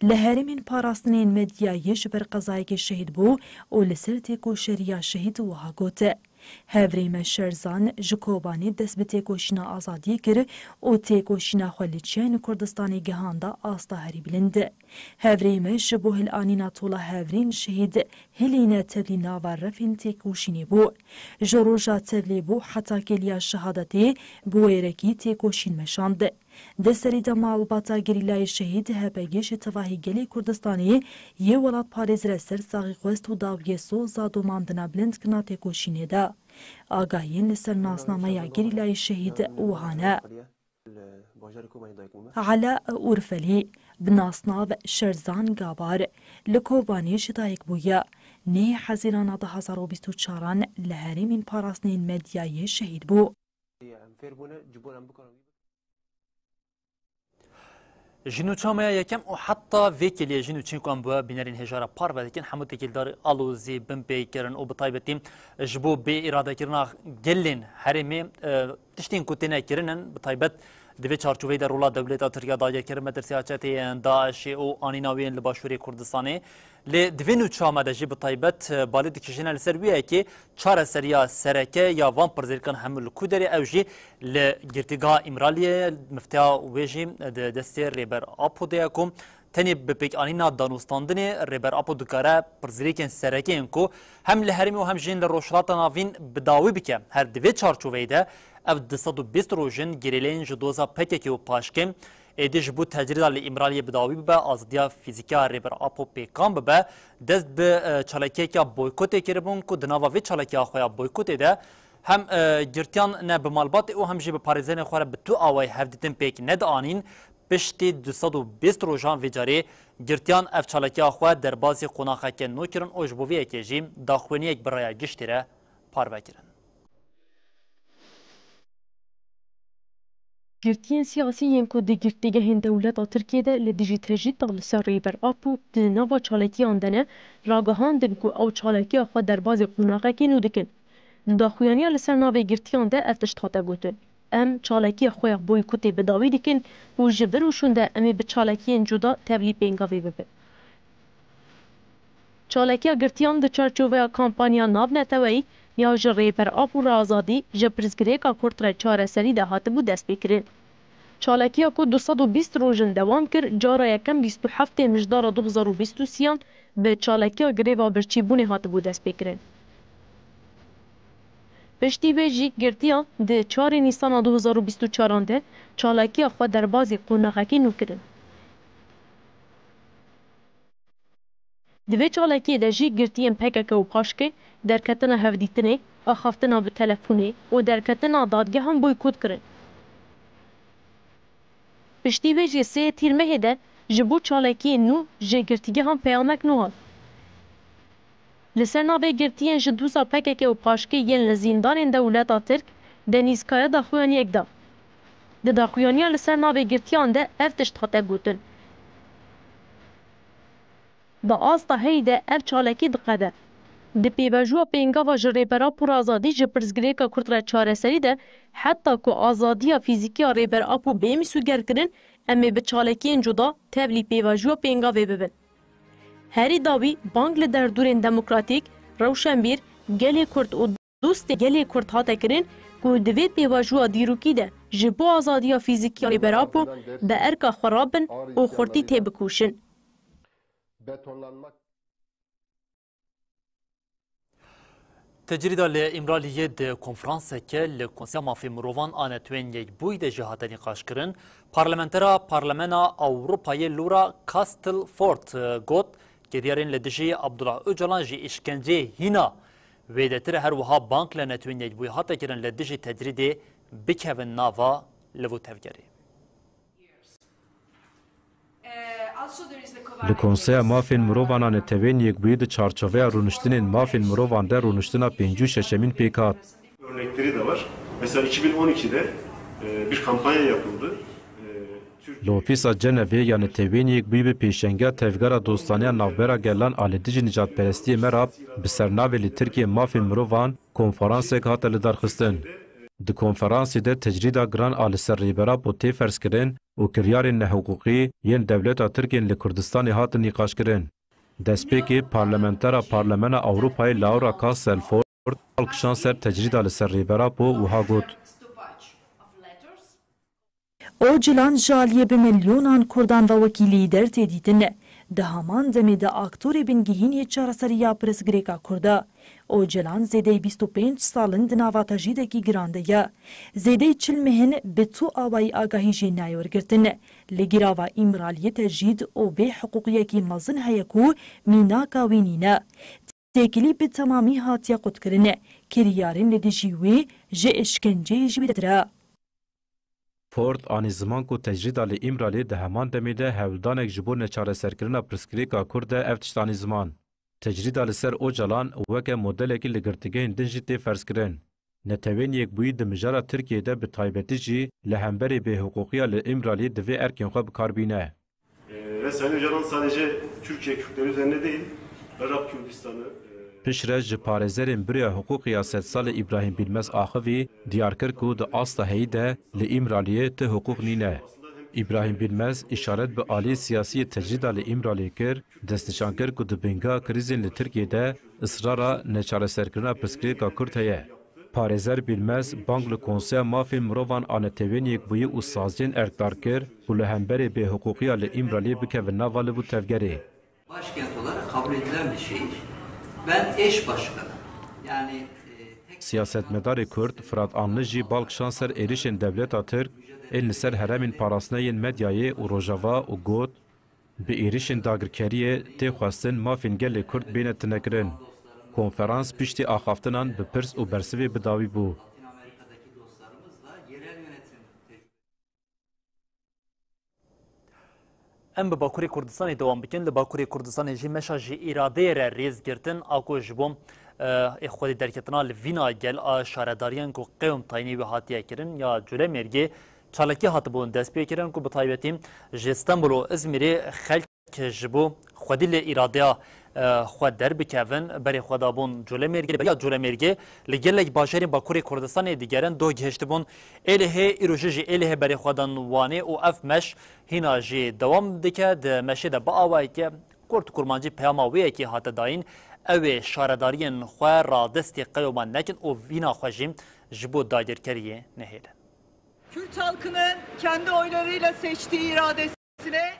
li herêmên parastinên Medyayê ji ber qezayekê şehîd bû û li ser têkoşeriya şehîd wiha got, Hevrê me Şerzan ji Kobanê dest bi têkoşîna azadiyê kir û têkoşîna xwe li çiyayên Kurdistanê gihanda asta herî bilind. Hevrê me ji bo hilanîna tola hevrên şehîd hilîne tevlî nava refên têkoşînê bû. Ji roja tevlê bû heta kêliya şehadetê bi wêrekî têkoşîn meşand. Di serî de malbata gerîlayê şehîd H P G ji tevahî gelê Kurdistanê yê welatparêz re sersaxî xwest û dawiyê soza domandina bilindkirina têkoşînê de. Agahiyên li ser nasnameya gerîlayê şehîd wiha ne. Ela Urfelî, bi nasnav Şerzan Gabar, li Kobanê ji dayik bûye. Nehê Hezîrana du hazar û bîst û çaran li herêmên parastinên Medyayê şehîd bû. Ji nûça me ya yekem û heta vê kêliyê ji nû çîn ku em bi we bînerên hêja re parve dikin, hemû têkildar alozî bin pê kirin û bi taybetî ji bo bê îradekirina gelên herêmê, e, tiştên ku têne kirin in, bi taybet di vê çarçoveyê de rola dewleta Tirk ya dagirkirina metirsî ya çeteyên DAIŞê û anîna wê yên li Başûrê Kurdistanê. Lê di vê nûça me de jî bi taybet, e, balê dikişîne li ser wê yekê çareseriya sereke ya van pirsgirêkan hemû li ku derê ew jî li girtîgeha Îmraliyê ye, mifteya wê jî di destê Rêber Apo de ye ku tenê bi pêkanîna danûstandinê Rêber Apo dikare pirsgirêkên sereke yên ku hem li herêmê û hem jî li Rojhilata Navîn bi dawî bike. Her di vê çarçoveyê de ev du sed û bîst roj in gerîleyên ji doza P K K û paşkê êdî ji bo tecrîda li Îmraliyê bi dawî bibe, azadiya fîzîkî ya Rêber Apo pêkan bibe, dest bi, e, çalakiyeke boykotê kiribûn ku di nava vê çalakiya xwe ya boykotê de hem, e, girtiyan ne bi malbatê û hem jî bi parêzerên xwe re bi tu awayî hevdîtin pêk nedianîn. Piştî du sed û bîst rojan vê carê girtiyan ev çalakiya xwe derbazî qonaxeke nû kirin û ji bo vê yekê jî daxuyaniyek bi raya giştî re parve kirin. Girtiyên siyasî yên ku di girtîgehên dewleta Tirkiyê de li dijî tecrîda li ser Rêber Apo di nava çalakiyan de ne, ragihandin ku ew çalakiya xwe derbazî qonaxekî nû dikin. Di daxuyaniya li ser navê girtiyan de ev tişt hate gotin, Em çalakiya xwe ya boykotê bi dawî dikin û ji vir û şûnde em ê bi çalakiyên cuda tevlî pêngavê bibin. Çalakiya girtiyan di çarçoveya kampanya navneteweyî ya Ji Rêber Apo re Azadî, ji pirsgirêka Kurd re çareserî de hatibû destpêkirin. Çalakiya ku du sed û bîst roj in dewam kir, cara yekem bîst û heftê Mijdara du hezar û bîst û sêyan bi çalakiya greva birçîbûnê hatibû destpêkirin. Piştî vê jî girtiyan di çarê Nîsana du hezar û bîst û çaran de çalakiya xwe derbazî qonaxekî nû kirin. Di vê çalakiyê de jî girtiyên P K K û paşkê derketina hevdîtinê, axaftina bi telefonê û derketina dadgehan boykot kirin. Piştî vê jî sê Tîrmehê de ji bo çalakiyên nû ji girtîgehan peyamek nû hat. Li ser navê girtiyên ji doza P K K û paşkê yên li zîndanên dewleta Tirk, Denîz Kaya daxuyaniyek da. Di daxuyaniya li ser navê girtiyan de ev tişt hate gotin. Bi asta herî de ev çalakî diqede. Di pêvajoya pêngava Ji Rêber Apo re Azadî, ji pirsgirêka Kurd re çareserî de, heta ku azadiya fîzîkî ya Rêber Apo bê mîsogerkirin, em ê bi çalakiyên cuda tevlî pêvajoya pêngavê bibin. Herî dawî bang li derdorên demokratîk, rewşenbîr, gelê Kurd û dostê gelê Kurd hate kirin ku di vê pêvajoya dîrokî de ji bo azadiya fîzîkî ya Rêber Apo bi erka xwe rabin û xurtî têbikoşin. Tecrîda li Îmraliyê di konferanseke li Konseya Mafê Mirovan a Netewên Yekbûyî de jî hate nîqaşkirin. Parlamentera Parlemena Ewropayê Laura Castleford, e, got, kiryarên li dijî Abdullah Ocalan jî îşkenceyê hîna wêdetir e. Her wiha bang li Netewên Yekbûyî hate kirin li dijî tecrîdê bikevin nava liv û tevgerê. Li Konseya Mafên Mirovan a Netewên Yekbûyî di çarçoveya rûniştinên mafên mirovan de rûniştina pêncî û şeşemîn pêk hat. Örnekleri de var. Mesela iki bin on ikide, e, bir kampanya yapıldı. E, Türkiye Li Ofîsa Cenevê ya Netewên Yekbûyî bi pêşengiya Tevgera Dostaniya Navbera Gelan a li dijî nijadperestiyê MERAP bi sernavê Li Tirkiyê Mafên Mirovan konferansek hate lidarxistin. Di konferansê de tecrîda giran a li ser Rêber Apo tê ferzkirin û kiryarên nehiqûqî yên dewleta Tirk ên li Kurdistanê hatin nîqaşkirin. Destpêkê parlamentera Parlemena Ewropayê Laura Castleford bal kişand ser tecrîda li ser Rêber Apo û wiha got. Ocalan ji aliyê bi milyonan Kurdan ve wekî lîder tê dîtin. Di heman demê de aktorê bingehîn yê çareseriya pirsgirêka Kurd e. Ocalan zêdeyî bîst û pênc sal in di nava tecrîdekî giran de ye. Zêdeyî çil meh in bi tu awayî agahî jê nayê wergirtin. Li girava Îmraliyê tecrîd û bêhiqûqiyekî mezin heye ku mînaka wî nîne. Têkilî bi temamî hatiye qutkirin. Kiryarên li dijî wî ji îşkenceyê jî wêdetir e. Ford anî ziman ku tecrîda li Îmraliyê di heman demê de hewldanek ji bo neçareserkirina pirsgirêka Kurd e, ev tişt anî ziman. Tecrîda li ser Ocalan weke modelekî li girtîgehên din jî tê ferzkirin. Netewên Yekbûyî di mijara Tirkiyeyê de bi taybetî jî li hemberî bêhiqûqiya li Îmraliyê divê erkên xwe bi kar bîne. Ee, ve Sayın Öcalan sadece Türkiye Kürtleri üzerine değil, Irak Kürdistan'ı, e, Piştre ji parêzerên birêya hiqûqê ya sedsalî Îbrahîm Bîlmez axivî, diyar kir ku di asta heyî de li Îmraliyê ti hiqûq nîne. Îbrahîm Bîlmez îşaret bi aliyê siyasî yê tecrîda li Îmraliyê kir, destnîşan kir ku di bingeha krîzên li Tirkiyê de israra neçareserkirina pirsgirêka Kurd heye. Parêzer Bîlmez bang li Konseya Mafên Mirovan a Netewên Yekbûyî û saziyên erkdar kir ku li hemberî bêhiqûqiya li Îmraliyê bikevin nava liv û tevgerê. Başkent olarak kabul edilen bir şehir. Ben eş başkanım. Yani, e, tek Siyasetmedarê Kurd Firat Anlı jî bal kişand ser êrişên dewleta Tirk ên li ser herêmên parastinê yên medyayê û Rojava û got, Bi êrişên dagirkeriyê tê xwestin mafên gelê Kurd bêne tinekirin. Konferans piştî axaftinan bi pirs û bersivê bi dawî bû. Em bi Bakurê Kurdistanê dewam bikin. Li Bakurê Kurdistanê jî meşa ji îradeyê re rêz girtin a ku ji bo, e, ê xwedî derketina li vîna gel a şaredariyan ku qewm tayînê wî hatiye kirin ya Colemêrgê çalakî hatibûn destpêkirin ku bi taybetî ji Stenbul û Izmîrê xelk ji bo xwedî li îradeya, e, xwe derbikevin, berê xwe dabûn Colemêrgê. Beriya Colemêrgê li gelek bajarên Bakurê Kurdistanê digerin doh gihiştibûn Êlihê, îro jî ji Êlihê berê xwe dan Wanê û ev meş hîna jî dewam dike. Di meşê de bi awayeke kurt û kurmancî peyama wê yekê hate dayîn, ew ê şaredariyên xwe radestî qewma nekin û vîna xwe jî ji bo dagirkeriyê nehêlin. Kürt halkının kendi oylarıyla seçtiği iradesine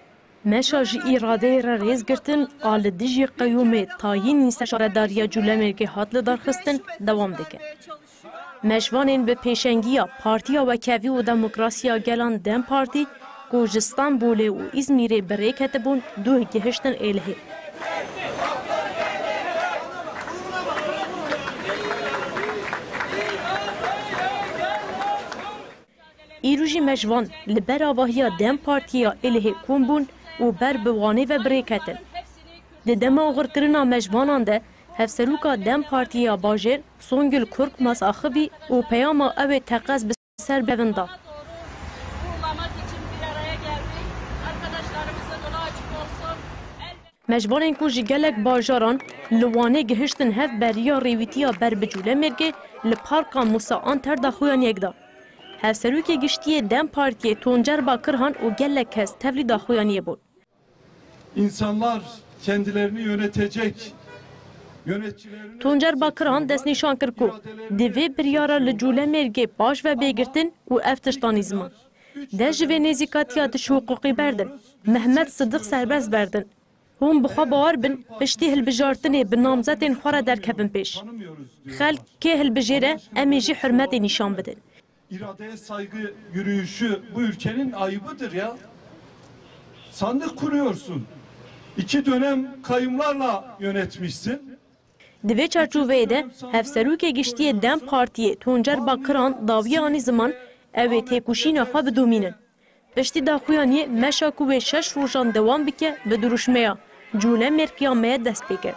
Meşa ji îradeyê re rêz girtin a li dijî qeyûmê tayînî ser şaredariya Colemêrgê hat lidarxistin dewam dike. Meşvanên bi pêşengiya Partiya Wekevî û Demokrasiya Gelan DEM Partî ku ji Stenbolê û Îzmîrê bi rê ketibûn, duh gihiştin Êlihê. Îro jî meşvan li ber avahiya DEM Partiyê ya Êlihê kom bûn û ber bi Wanê ve bi rê ketin. Di dema oxirkirina meşvanan de hevseroka DEM Partiyê ya bajêr Songül Korkmaz axivî û peyama ew ê teqez bi ser bikevin da. Meşvanên ku ji gelek bajaran li Wanê gihiştin hev beriya rêwîtiya ber bi Colemêrgê li Parka Musa Anter daxuyaniyek da. Hevserokê Giştî yê DEM Partiyê Tuncer Bakirhan û gelek kes tevlî daxuyaniyê bûn. İnsanlar kendilerini yönetecek yöneticilerini Tuncer Bakirhan destnîşan kir ku divê biryara li Colemêrgê baş ve bê girtin û ev tişt anî ziman. Dest ji vê nêzîkatiya dişhiqûqî berdin. Mehmet Sidiq serbest berdin. Hûn bi xwe bawer bin, piştî hilbijartinê bi namzetên xwe re derkevin pêş. Xelk kê hilbijêre, em ê jî hurmetê nîşan bidin. İradeye saygı yürüyüşü bu ülkenin ayıbıdır ya. Sandık kuruyorsun. İki dönem kayımlarla yönetmişsin. Di vê çarçoveyê de Hevserokê Giştî yê dem Partiyê Tuncer Bakiran dawiya anî ziman, ew ê têkoşîna xwe bidomînin. Piştî daxuyaniyê meşa ku wê şeş rojan dewam bike bi dirûşmeya Cûlemêrg ya me dest pê kir.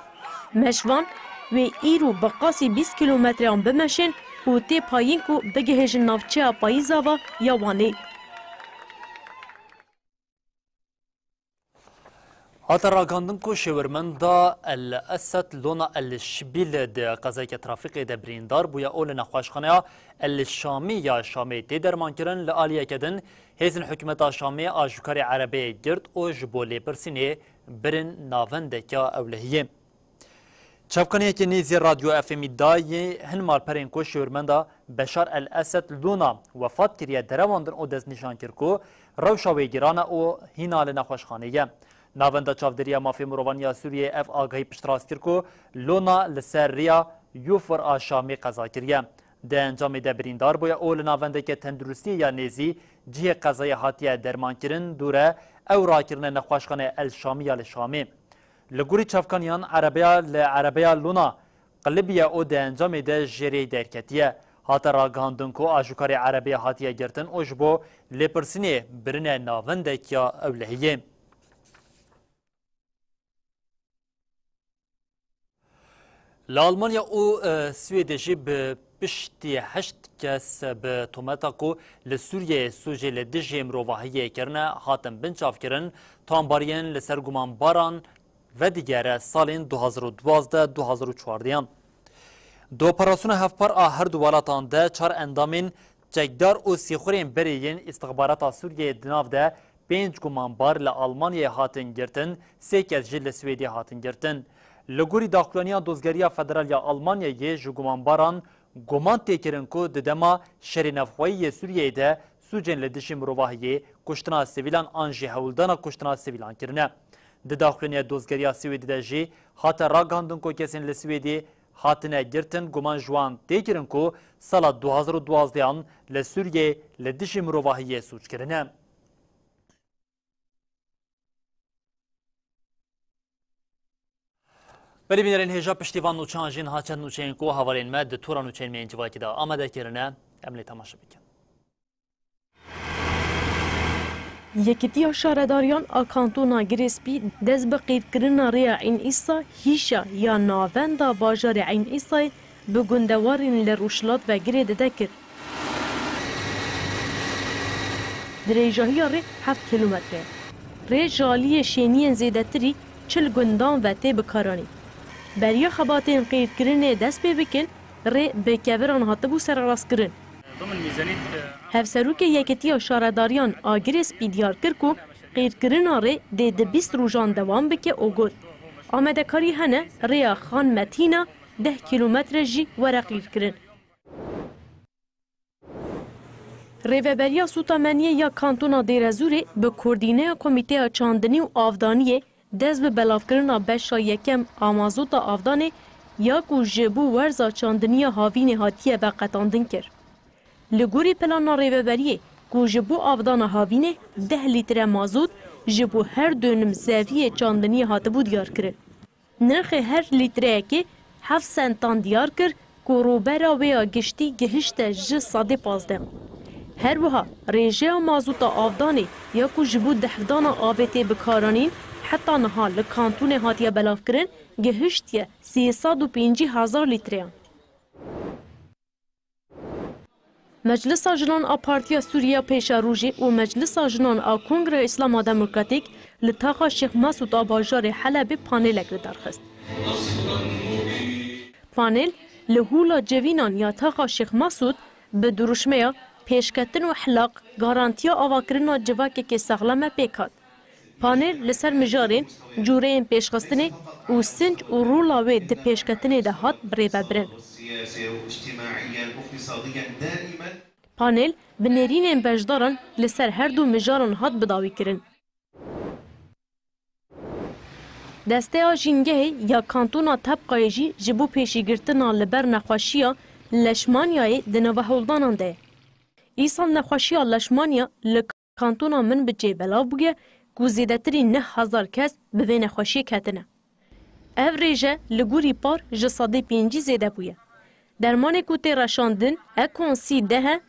Meşvan wê îro bi qasî bîst kîlometreyan bimeşin û tê payîn ku bigihêjin navçeya Payîzava ya Wanê. Hate ragihandin ku şêwirmenda El Esed Lona El Şibîl di qezayeke trafîqê de birîndar bûye û li nexweşxaneya El Şamî ya Şamê tê dermankirin. Li aliyeke din hêzên hikûmeta Şamê aşûkarê erebeyê girt û ji bo lêpirsînê birin navendeke ewlehiyê. Çavkaniyeke nêzî Radyo F M'î dayê hin malperên ku şêwirmenda Beşar El Esed Luna wefat kiriye derewandin û destnîşan kir ku rewşa wê giran e û hîna li nexweşxanê ye. Navenda Çavdêriya Mafê Mirovan ya Sûriyeyê ev agahî piştrast kir ku Luna li ser rêya Yufir a Şamê qeza kiriye. Di encamê de birîndar bûye û li navendeke tenduristiyê ya nêzî cihê qezayê hatiye dermankirin, dûre ew rakirine nexweşxaneya El Şamiya li Şamê. Li gorî çavkaniyan, erebeya li erebeya Luna qilibiye û di encamê de jê rê derketiye. Hate ragihandin ku aşûkarê erebeyê hatiye girtin û ji bo lêpirsînê birine navendeke ewlehiyê. Li Almanya û, e, Swêdê jî bi piştî heşt kes bi tometa ku li Sûriyeyê sûcê li dijî mirovahiyê kirine, hatin binçavkirin, tombariyên li ser gumanbaran vedigere salên du hazar û duwazdeh du hazar û çardehan. Di operasyona hevpar a her du welatan de çar endamên çekdar û sîxurên berê yên îstixbarata Sûriyeyê di nav de pênc gumanbar li Almanyayê hatin girtin, sê kes jî li Swêdê hatin girtin. Li gorî daxuyaniya Dozgeriya Federal ya Almanyayê ji gumanbaran guman tê kirin ku di dema şerê navxweyî yê Sûriyeyê de sûcên li dijî mirovahiyê, kuştina sivîlan an jî hewldana kuştina sivîlan kirine. Di daxuyaniya Dozgeriya Swêdê de jî hate ragihandin ku kesên li Swêdê hatine girtin, guman ji wan tê kirin ku sala du hazar û duwazdeh an li Sûriyeyê li dijî mirovahiyê sûc kirine. Belê bînerên hêja, piştî van nûçeyan jî niha çend nûçeyên ku hevalên me di tora nûçeyên me yên civakî de amade kirine, em lê temaşe bikin. Yekîtiya Şaredariyan a Kantona Girê Spî dest bi qîrkirina rêya Eyn Îsa, hîşa ya navenda bajarê Eyn Îsayê, bi gundewarên li rojhilat ve girê dide kir. Dirêjahiya rê heft kîlometre ye. Rê ji aliyê şêniyên zêdetirî çil gundan ve tê bikaranîn. Beriya xebatên qîrkirinê dest pê bikin, rê bi keviran hatibû sererastkirin. Hevserokê Yekîtiya Şaredariyan a Girê Spî diyar kir ku qîrkirina rê dê di bîst rojan dewam bike û got, amadekarî hene rêya Xan Metîna deh kîlometre jî were qîrkirin. Rêveberiya Sûta Meniyê ya Kantona Dêrezûrê bi koordîneya Komîteya Çandinî û Avdaniyê dest bi belavkirina beşa yekem a mazota avdanê ya ku ji bo werza çandiniya havînê hatiye veqetandin kir. Li gorî plana rêveberiyê ku ji bo avdana havînê deh lître mazot ji bo her dönüm zeviyê çandiniyê hatibû diyarkirin. Nirxê her lîtreyekê heft sentan diyar kir ku rûbera wê ya giştî gihişte ji sedê pazdeh. Her wiha rêjeya mazota avdanê ya ku ji bo dehvdana avê tê bikaranîn heta niha li kantûnê hatiye belavkirin, gihiştiye sê sed û pêncî hezar lîtreyan. Meclisa Jinan a Partiya Sûriya Pêşerojê û Meclisa Jinan a Kongreya Îslama Demokratîk li taxa Şêx Mesûd a bajarê Helebê panelek li dar xist. Panel li hûla civînan ya taxa Şêx Mesûd bi dirûşmeya Pêşketin û Hilaq, garantiya avakirina civakekê saxlem e pêk hat. Panel li ser mijarên cûreyên pêşxistinê û sinc û rola wê di pêşketinê de hat birêvebirin. Panel bi nêrînên beşdaran li ser her du mijaran hat bidawîkirin. Desteya Jîngehê ya Kantona Tebqayê jî ji bo pêşîgirtina li ber nexweşiya leşmanyayê di nava holdanan de ye. Îsal nexweşiya leşmaniya li kantona Minbicê belav bûye ku zêdetirî neh hezar kes bi vê nexweşiyê ketine. Ev rêje li gorî par ji sedê pêncî zêde bûye. Dermanê ku tê reşandin, Ekonsî deh e,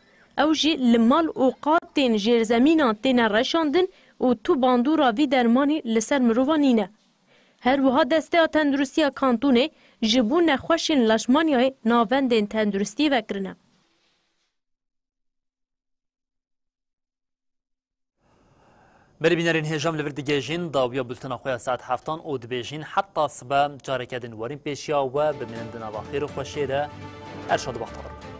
ew jî li mal û qatên jêrzemînan têne reşandin û tu bandora vî dermanî li ser mirovan nîne. Her wiha Desteya Tenduristiya Kantonê ji bo nexweşên leşmanyayê navendên tenduristiyê vekirine. Berî bînerên hêja em li vir digihêjin, dawiya bultena xwe ya saet heftan û dibêjin, heta sibe careke din werin pêşiya we, bimînin di nava xêr û xweşiyê de. Her şad û bextewar bin.